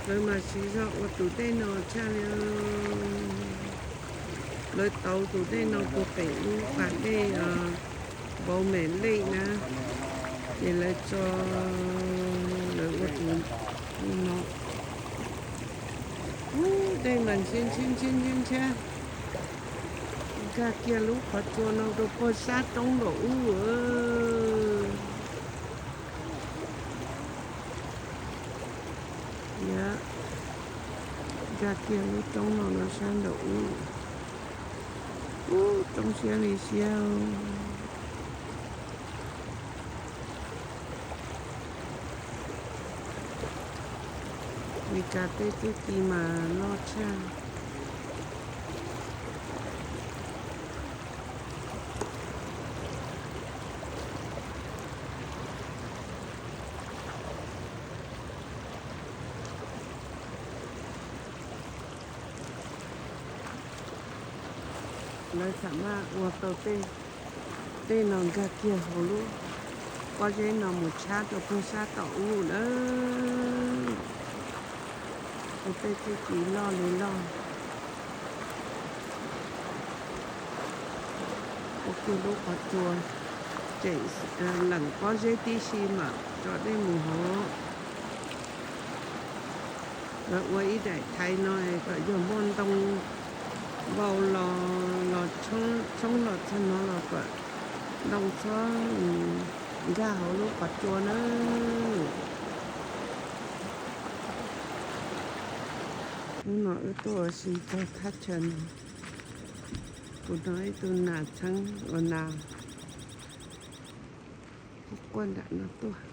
Lawv mas siv zog ua tus dej no tshaj li. Lawv tauv tus dej no puag pem lub pas dej Npau Mem Lej na, ces lawv tso, lawv ua tus no. Ub, dej mas ntshiab ntshiab ntshiab ntshiab, nkag kiag lub qhov tsua no rau puag sab roob nraum ub. Yog, nkag kiag lub roob no rau sab nraum ub. Ub, roob siab li siab. Meskas tej txuj ci mas loj tshaj. Lawv xam maj ua tau tej, tej no nkag kiag hauv lub pob zeb no mus tshab rau puag sab tom ub lawm. Ua tej txuj ci loj li loj. Ua kiag lub qhov tsua, tseem leem pob zeb tib si mam tso dej mus hauv. Lawv ua ib daim thaiv no kom yog muaj ntoo npau los, los tshoob los txog no los kom ntoo txhob nkag hauv lub qhov tsua nawb. Hnub no wb tuaj ua si txog thaj chaw no, kuv hnov ib tug nas txheeb ua nas quaj quaj nram no tuaj.